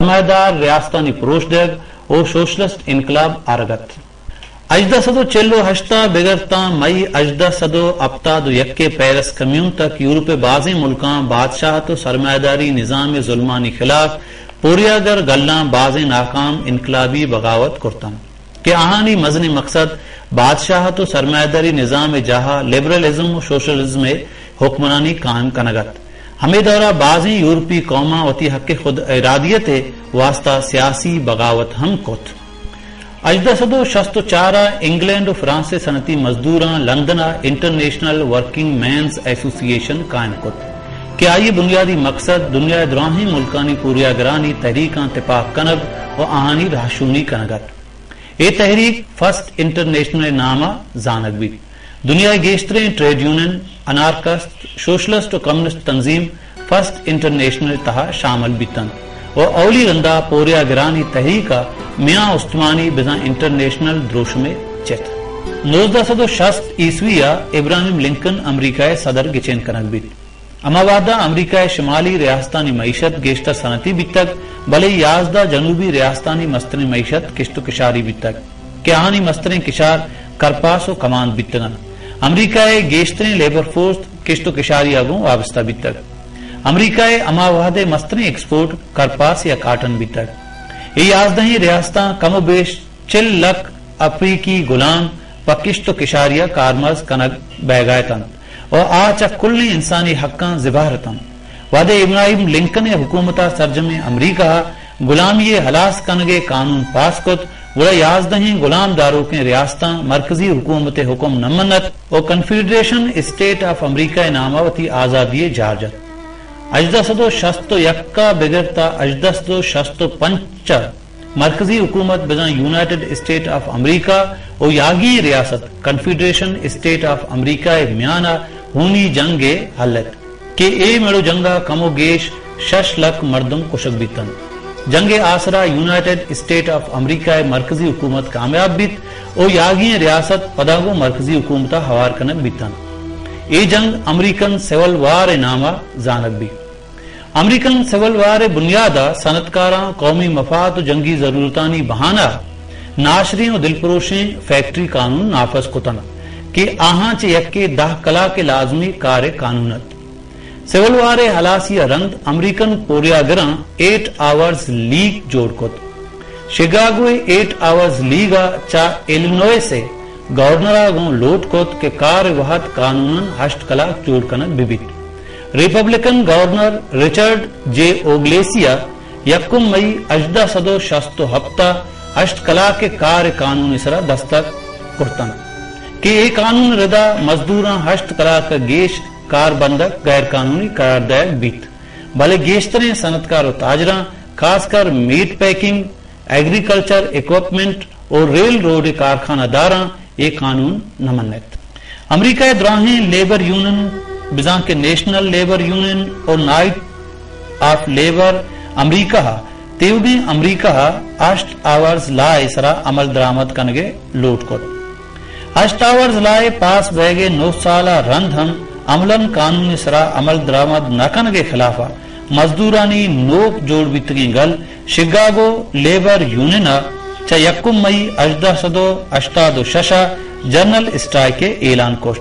سرمایہ دار ریاستانی پروش دیگ و سوشلسٹ انقلاب آرگ ات۔ ہژدہ سد و چل و ہشت ء بگر تاں مئی ہژدہ سد و ہپتاد و یک ء پیرس کمیون تک یورپ ء بازیں ملکاں بادشاہت و سرمایہ داری نظام ء ظلمانی خلاف پوریاگر گلاں بازیں ناکام انقلابی بغاوت کرتنت کہ آہانی مزنیں مقصد بادشاہت و سرمایہ داری نظام ء جاہ ء لبرل ازم و سوشل ازم ء حکمرانی قائم کنگ ات۔ ہمے دور ء بازیں یورپی قوماں وتی حق خود ارادیت ء واسطہ سیاسی بغاوت ہم کت۔ ہژدہ سد و شست و چار ء انگلینڈ و فرانس ء صنعتی مزدوراں لندن ء انٹرنیشنل ورکنگ مینز ایسوسی ایشن قائم کت کہ آئی ء بنیادی مقصد دنیا ء دراہیں ملکانی پوریاگرانی تحریکاں تپاک کنگ و آہانی راہشونی کنگ ات۔ اے تحریک فرسٹ انٹرنیشنل ء نام ء زانگ بیت۔ دنیا ء گیشتریں ٹریڈ یونین، انارکسٹ، سوشلسٹ و کمیونسٹ تنظیم فرسٹ انٹرنیشنل ء تہا شامل بیتنت و اولی رندا پوریاگرانی تحریک ء میان استمانی بزاں انٹرنیشنل دروشمے چت۔ نوزدہ سد و شست عیسوی ء ابراہیم لنکن امریکہ ء صدر گچین کنگ بیت۔ ہما وہدا امریکہ ء شمالی ریاستانی معیشت گیشتر صنعتی بیتگ، بلے یازدہ جنوبی ریاستانی مستریں معیشت کشت و کشاری بیتگ کہ آہانی مستریں کشار کرپاس و کماند بیتگ انت۔ امریکہ ء گیشتریں لیبر فورس کشت و کشاری ء گوں وابستہ بیتگ۔ امریکہ ء ہما وہد ء مستریں ایکسپورٹ کرپاس یا کاٹن بیتگ۔ اے یازدہیں ریاستاں کم و بیش چل لکھ افریقی غلام پہ کشت و کشاری ء کارمرز کنگ بئیگا اتنت و آ چہ کلیں انسانی حقاں زبہر اتنت۔ وہدے ابراہیم لنکن ء حکومت ء سرجمیں امریکہ ء غلامی ء ہلاس کنگ ء قانون پاس کت، گڑا یازدہیں غلام داروکیں ریاستاں مرکزی حکومت ء حکم نہ منت و کنفیڈریشن اسٹیٹ آف امریکہ ء نام ء وتی آزادی ء جار جت۔ ہژدہ سد و شست و یک ء بگر تا ہژدہ سد و شست و پنچ ء مرکزی حکومت بزاں یونائیٹڈ اسٹیٹ آف امریکہ و یاگی ریاست کنفیڈریشن اسٹیٹ آف امریکہ ء میان ء ہونی جنگ ء ہلت کہ اے مڑو جنگ ء کم و گیش شش لکھ مردم کشگ بیتنت۔ جنگ ء آسرا یونائیٹڈ اسٹیٹ آف امریکہ ء مرکزی حکومت کامیاب بیت و یاگی ریاست پدا گوں مرکزی حکومت ء ہوار کنگ بیتنت۔ اے جنگ امریکن سول وار ء نام ء زانگ بیت۔ امریکن سول وار ء بنیاد ء صنعتکاراں قومی مفاد و جنگی ضرورتانی بہانہ ء ناشریں و دلپروشیں فیکٹری قانون نافذ کتنت کہ آہاں چہ یکے دہ کلاک ء لازمی کار ء قانون ات۔ سول وار ء ہلاسی ء رند امریکن پوریاگراں ایٹ آورز لیگ جوڑ کت۔ شگاگو ء ایٹ آورز لیگ ء چہ ایلینوئس ء گورنر ء گوں لوٹ کت کہ کار ء وہد قانوناً ہشت کلاک جوڑ کنگ بہ بیت۔ ریپبلکن گورنر رچرڈ جے اوگلیسی ء یکم مئی ہژدہ سد و شست و ہپت ء ہشت کلاک ء کار ء قانون ء سرا دستخط کرتنت کہ اے قانون ء ردا مزدوراں ہشت کلاک ء گیش کار بندگ غیر قانونی قرار دئیگ بیت، بلے گیشتریں صنعتکار و تاجراں، خاص کر میٹ پیکنگ، ایگریکلچر اکوپمنٹ و ریل روڈ ء کارخانہ داراں اے قانون نہ منت۔ امریکہ ء دراہیں لیبر یونین، بزاں کہ نیشنل لیبر یونین و نائٹ آف لیبر امریکہ ء تیوگیں امریکہ ء ہشت آورز لا ء سرا عمل درآمد کنگ ء لوٹ کت۔ ہشت آورز لا ء پاس بئیگ ء نو سال ء رند ہم عملاً قانون ء سرا عمل درآمد نہ کنگ ء خلاف ء مزدورانی نوک جوڑ بیتگیں گل شگاگو لیبر یونین ء چہ یکم مئی ہژدہ سد و ہشتاد و شش ء جنرل اسٹرائیک ء اعلان کت۔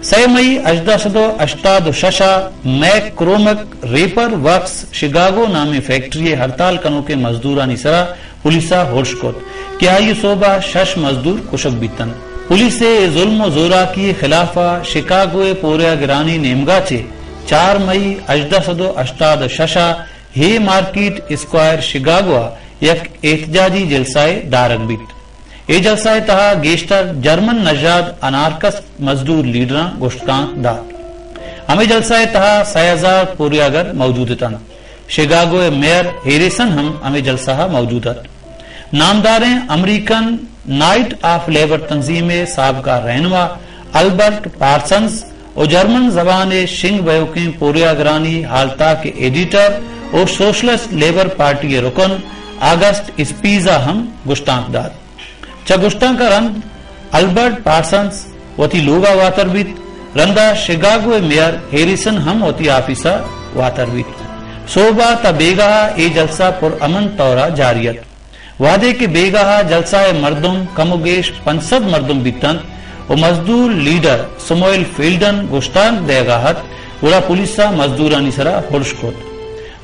سئے مئی ہژدہ سد و ہشتاد و شش ء میک کرومک ریپر ورکس شگاگو نامیں فیکٹری ء ہڑتال کنوکیں مزدورانی سرا پولیس ء ہرش کت کہ آئی ء سوب ء شش مزدور کشگ بیتنت۔ پولیس ء اے ظلم و زوراکی ء خلاف ء شکاگو ء پوریاگرانی نیمگا چہ چار مئی ہژدہ سد و ہشتاد و شش ء ہے مارکیٹ اسکوائر شکاگو ء یک احتجاجی جلسہ ء دارگ بیت۔ اے جلسہ ء تہا گیشتر جرمن نژاد انارکسٹ مزدور لیڈراں گشتانک دات۔ ہمے جلسہ ء تہا سئے ہزار پوریاگر موجود اتنت۔ شگاگو ء میئر ہیریسن ہم ہمے جلسہ ء موجود ات۔ نامداریں امریکن نائٹ آف لیبر تنظیم ء سابقہ رہنما البرٹ پارسنز و جرمن زبان ء شنگ بئیوکیں پوریاگرانی ہالتاک ء ایڈیٹر و سوشلسٹ لیبر پارٹی ء رکن آگسٹ اسپیزا ہم گشتانک دات۔ چہ گشتانک ء رند البرٹ پارسنز وتی لوگ ء واتر بیت، رندا شگاگو ء میئر ہیریسن ہم وتی آفیس ء واتر بیت۔ سہب ءَ تا بیگاہ ءَ اے جلسہ پر امن طور ءَ جاری ات۔ وہدے کہ بیگاہ ءَ جلسہ ءِ مردم کم و گیش پنچ سد مردم بیتنت و مزدور لیڈر سموئل فیلڈن گوشتانک دئیگا ات، گڑا پولیس ءَ مزدورانی سرا ہرش کت۔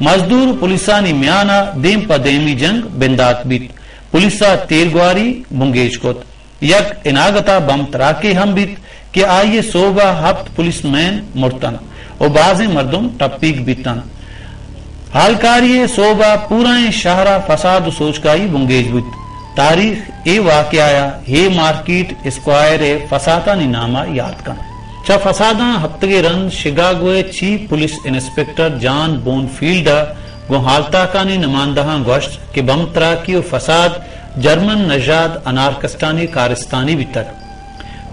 مزدور و پولیسانی میان ءَ دیم پہ دیمی جنگ بندات بیت۔ پولیس ءَ تیرگواری بنگیج کت۔ یک اناگت ءَ بم تراکے ہم بیت کہ آئی ءِ سوب ءَ ہپت پولیس مین مرتنت و بازیں مردم ٹپیگ بیتنت۔ ہالکاری ءِ سوب ءَ پورائیں شہر ءَ فساد و سوچکائی بنگیج بوت۔ تاریخ اے واقعہ ءَ ہے مارکیٹ اسکوائر ءِ فسادانی نام ءَ یات کنت۔ چہ فساداں ہپتگے رند شگاگو ءِ چیف پولیس انسپکٹر جان بون فیلڈ ءَ گوں ہالتاکانی نمائندہاں گوشت کہ بم تراکی و فساد جرمن نژاد انارکسٹانی کارستانی بیتگ۔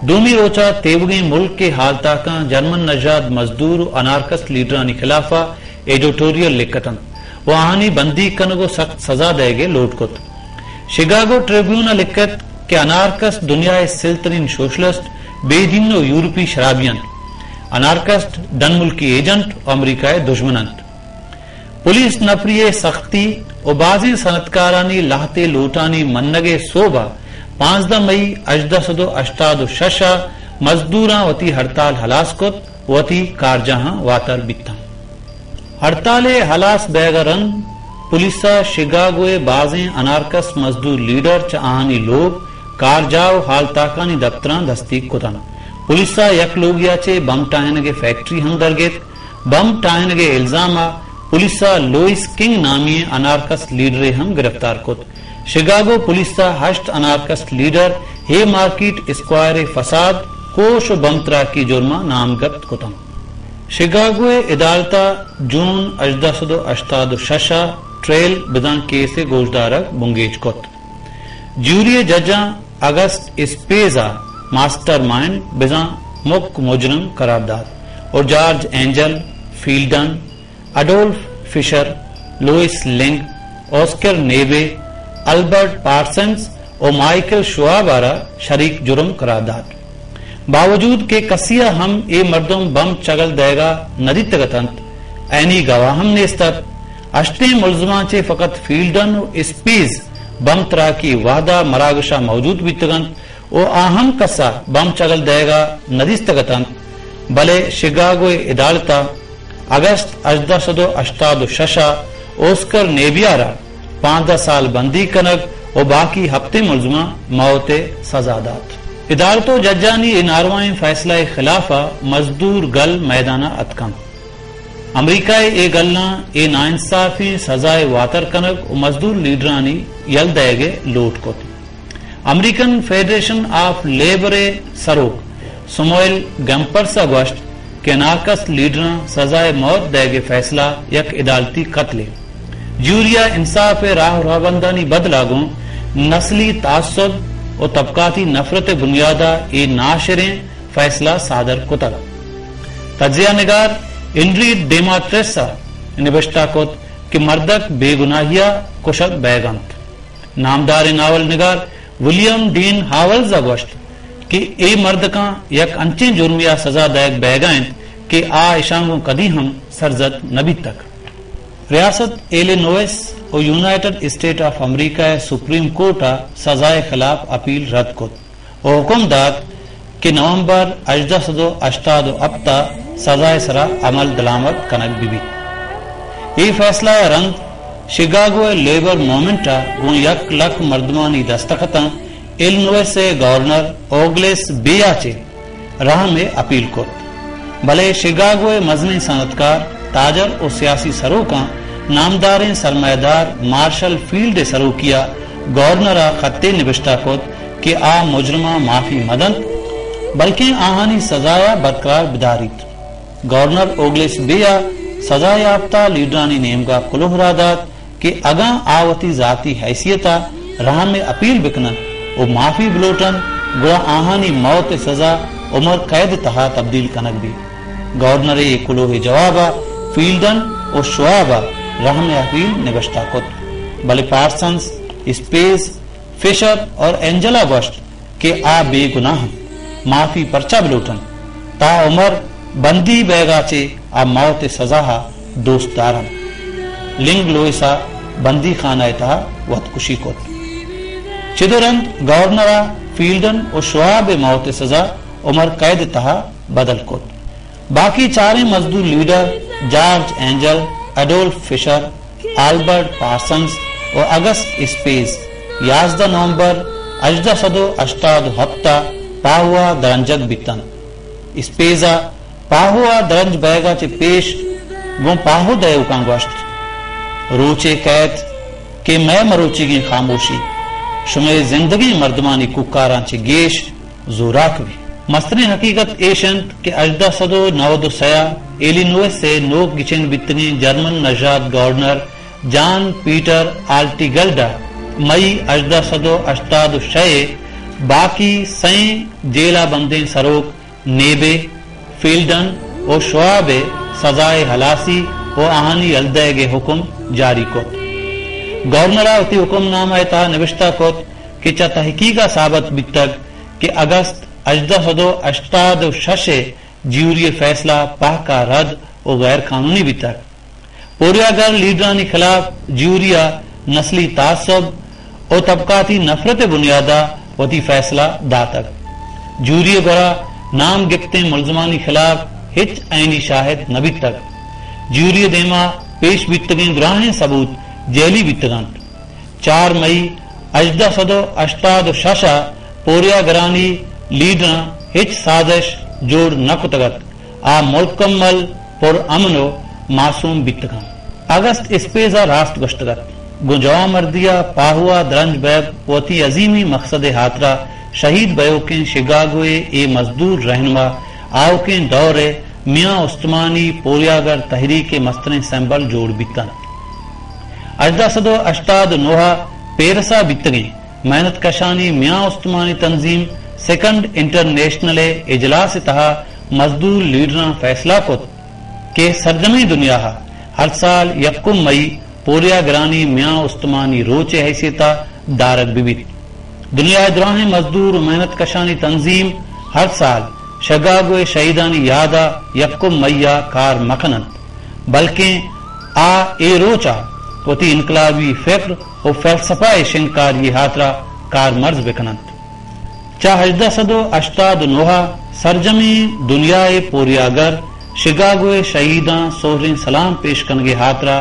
دومی روچ ءَ تیوگیں ملک ءِ ہالتاکاں جرمن نژاد مزدور و انارکسٹ لیڈرانی خلاف ءَ ایڈیٹوریل لکھتنت و آہانی بندیگ کنگ و سخت سزا دئیگ ءِ لوٹ کت۔ شگاگو ٹریبیون ءَ لکھت کہ انارکسٹ دنیا ءِ سلترین سوشلسٹ، بے دین و یورپی شرابی انت۔ انارکسٹ ڈن ملکی ایجنٹ و امریکہ ءِ دژمن انت۔ پولیس نپری ءِ سختی و بازیں صنعتکارانی لہتے لوٹانی منگ ءِ سوب ءَ پانزدہ مئی ہژدہ سد و ہشتاد و شش ءَ مزدوراں وتی ہڑتال ہلاس کت و وتی کارجاہاں واتر بیتاں۔ ہڑتال ءِ ہلاس بیگ ءَ رند پولیس ءَ شگاگو ءِ بازیں انارکس مزدور لیڈر چہ آہانی لوگ، کارجاہ و ہالتاکانی دپتراں دستیگ کتنت۔ پولیس ءَ یک لوگے ءَ چہ بم ٹاہینگ ءِ فیکٹری ہم درگیتک۔ بم ٹاہینگ ءِ الزام ءَ پولیس ءَ لوئس کنگ نامی ئیں انارکس لیڈرے ہم گرفتار کت۔ شگاگو پولیس ءَ ہشت انارکس لیڈر ہے مارکیٹ اسکوائر ءِ فساد، کوش و بم تراکی جرم ءَ نامگپت کتنت۔ شگاگو ءِ عدالت ءَ جون ہژدہ سد و ہشتاد و شش ءَ ٹرائل بزاں کیس ءِ گوشدارگ بنگیج کت۔ جیوری ءِ ججاں اگست اسپیز ءَ ماسٹر مائنڈ بزاں مک مجرم قرار دات و جارج اینجل، فیلڈن، اڈولف فشر، لوئس لنگ، آسکر نیبے، البرٹ پارسنز و مائیکل شواب ءَ را شریک جرم قرار دات۔ باوجود کہ کسی ءَ ہم اے مردم بم چگل دئیگ ءَ نہ دیتگ اتنت، عینی گواہ ہم نیست ات۔ ہشتیں ملزماں چہ فقط فیلڈن و اسپیز بم تراکی وہد ءَ مراگش ءَ موجود بیتگ انت و آ ہم کس ءَ بم چگل دئیگ ءَ نہ دیستگ اتنت، بلے شگاگو ءِ عدالت ءَ اگست ہژدہ سد و ہشتاد و شش ءَ اوسکر نیبیا را پانزدہ سال بندیگ کنگ و باقی ہپتیں ملزماں موت ءِ سزا دات۔ عدالت و ججانی اے ناروائیں فیصلہ ءِ خلاف ءَ مزدور گل میدان ءَ اتکنت۔ امریکہ ءِ اے گلاں اے ناانصافیں سزا ءِ واتر کنگ و مزدور لیڈرانی یل دئیگ ءِ لوٹ کت۔ امریکن فیڈریشن آف لیبر ءِ سروک سموئل گمپرس ءَ گوشت کہ انارکسٹ لیڈراں سزائے موت دئیگ ءِ فیصلہ یک عدالتی قتلے۔ جیوری ءَ انصاف ءِ راہ ءُ رھبندانی بدل ءَ گوں نسلی تعصب ءُ طبقاتی نفرت ءِ بنیاد ءَ اے ناشریں فیصلہ صادر کتگ۔ تجزیہ نگار ہنری ڈیماتریس ءَ نبشتہ کت کہ مردک بے گناہی ءَ کشگ بئیگ ءَ انت۔ نامداریں ناول نگار ولیم ڈین ہاولز ءَ گوشت کہ اے مردکاں یک انچیں جرمے ءَ سزا دئیگ بئیگ ءَ انت کہ آ اشاں گوں کدی ہم سرزد نہ بیتگ۔ ریاست ایلینوئس ءُ یونائیٹڈ اسٹیٹ آف امریکہ ءِ سپریم کورٹ ءَ سزا ءِ خلاف اپیل رد کت ءُ حکم دات کہ نومبر ہژدہ سد ءُ ہشتاد ءُ ہپت ءَ سزا ءِ سرا عمل دلآمد کنگ بہ بیت۔ اے فیصلہ ءَ رند شکاگو ءِ لیبر موومنٹ ءَ گوں یک لکھ مردمانی دستخطاں ایلینوئس ءِ گورنر اوگلس بے ءَ چہ رحم ءِ اپیل کت، بلے شکاگو ءِ مزنیں صنعتکار، تاجر ءُ سیاسی سروکاں نامداریں سرمایہ دار مارشل فیلڈ ءِ سروکی ءَ گورنر ءَ خطے نبشتہ کت کہ آ مجرماں معافی مہ دنت، بلکیں آہانی سزا ءَ برقرار بداریت۔ گورنر اوگلس بے ءَ سزا یافتہ لیڈرانی نیمگ ءَ کلوہ راہ دات کہ اگاں آ وتی ذاتی حیثیت ءَ رحم ءِ اپیل بکننت ءُ معافی بلوٹنت، گڑا آہانی موت ءِ سزا عمر قید ءِ تہا تبدیل کنگ بیت۔ گورنر ءِ اے کلوہ ءِ جواب ءَ فیلڈن ءُ شواب ءَ رحم ءِ اپیل نبشتہ کت، بلے پارسنز، اسپیس، فشر اور اینجل ءَ گوشت کہ آ بے گناہ انت، معافی پرچا بلوٹنت؟ تا عمر بندی بئیگ ءَ چہ آ موت ءِ سزا ءَ دوست دار انت۔ لنگ لوئس ءَ بندی خانہ ءِ تہا وت کشی کت۔ چد ءُ رند گورنر ءَ فیلڈن ءُ شواب ءِ موت ءِ سزا عمر قید ءِ تہا بدل کت۔ باقی چاریں مزدور لیڈر جارج اینجل، اڈولف فشر، آلبرٹ پارسنز ءُ اگست اسپیز یازدہ نومبر ہژدہ سد ءُ ہشتاد ءُ ہپت ءَ پاہو ءَ درنجگ بیتنت۔ اسپیز ءَ پاہو ءَ درنج بئیگ ءَ چہ پیش گوں پاہو دئیوکاں گوشت، روچے کئیت کہ مئے مروچیگیں خاموشی شمئے زندگیں مردمانی کوکاراں چہ گیش زوراک بیت۔ مستریں حقیقت ایش انت کہ ہژدہ سد ءُ نود ءُ سئے ءَ ایلینوئس ءِ نوک گچین بیتگیں جرمن نژاد گورنر جان پیٹر آلٹیگلڈ ءَ مئی ہژدہ سد ءُ ہشتاد ءُ شش ءِ باقی سئیں جیل ءَ بندیں سروک نیبے، فیلڈن ءُ شواب ءِ سزائے ہلاسی ءُ آہانی یلہ دئیگ ءِ حکم جاری کت۔ گورنر ءَ وتی حکم نامہ ءِ تہا نبشتہ کت کہ چہ تحقیق ءَ ثابت بیتگ کہ اگست ہژدہ سد ءُ ہشتاد ءُ شش ءِ جیوری ءِ فیصلہ پہک ءَ رد ءُ غیر قانونی بیتگ۔ پوریاگر لیڈرانی خلاف جیوری ءَ نسلی تعصب ءُ طبقاتی نفرت ءِ بنیاد ءَ وتی فیصلہ داتگ۔ جیوری ءِ گورا نام گپتیں ملزمانی خلاف ہچ عینی شاہد نہ بیتگ۔ جیوری ءِ دیما پیش بیتگیں دراہیں ثبوت جعلی بیتگ انت۔ چار مئی ہژدہ سد ءُ ہشتاد ءُ شش ءَ پوریاگرانی لیڈراں ہچ سازش جوڑ نہ کتگ ات۔ آ مکمل پر امن ءُ معصوم بیتگاں۔ اگست اسپیز ءَ راست گوشتگ ات۔ گوں جوانمردی ءَ پاہو ءَ درنج بئیگ وتی عظیمی مقصد ءِ ہاترا شہید بئیوکیں شگاگو ءِ اے مزدور رہنما آؤکیں دور ءِ میان استمانی پوریاگر تحریک ءِ مستریں سمبل جوڑ بیت انت۔ ہژدہ سد ءُ ہشتاد ءُ نو ءَ پیرس ءَ بیتگیں محنت کشانی میان استمانی تنظیم سیکنڈ انٹرنیشنل ءِ اجلاس ءِ تہا مزدور لیڈراں فیصلہ کت کہ سرجمیں دنیا ءَ ہر سال یکم مئی پوریاگرانی میان استمانی روچ ءِ حیثیت ءَ دارگ بہ بیت۔ دنیا ءِ دراہیں مزدور ءُ محنت کشانی تنظیم ہر سال شگاگو ءِ شہیدانی یاد ءَ یکم مئی ءَ کار مہ کن انت، بلکیں آ اے روچ ءَ وتی انقلابی فکر ءُ فلسفہ ءِ شنگکاری ءِ ہاترا کارمرز بہ کن انت۔ چہ ہژدہ سد ءُ ہشتاد ءُ نو ءَ سرجمیں دنیا ءِ پوریاگر شگاگو ءِ شہیداں سہریں سلام پیش کنگ ءِ ہاترا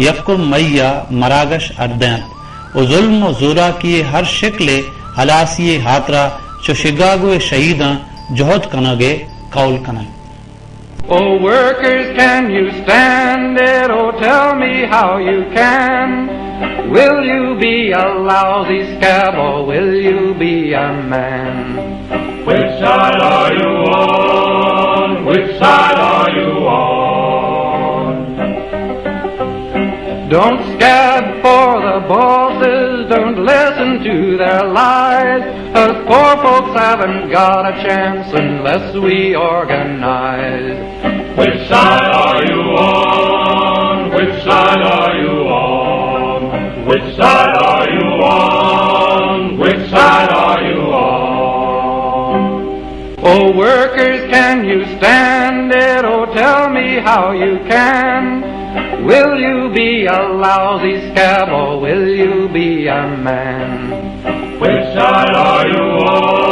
یکم مئی ءَ مراگش اڈ دینت ءُ ظلم ءُ زوراکی ءِ ہر شکل ءِ ہلاسی ءِ ہاترا چو شگاگو ءِ شہیداں جہد کنگ ءِ قول کن انت۔ Oh, workers, can you stand it? Oh, tell me how you can. Will you be a lousy scab or will you be a man? Which side are you on? Which side are you on? Don't scab for the bosses, don't listen to their lies. Us poor folks haven't got a chance unless we organize. Which side are you on? Which side are you on? Which side are you on? Which side are you on? Oh, workers, can you stand it? Oh, tell me how you can. Will you be a lousy scab or will you be a man? Which side are you on?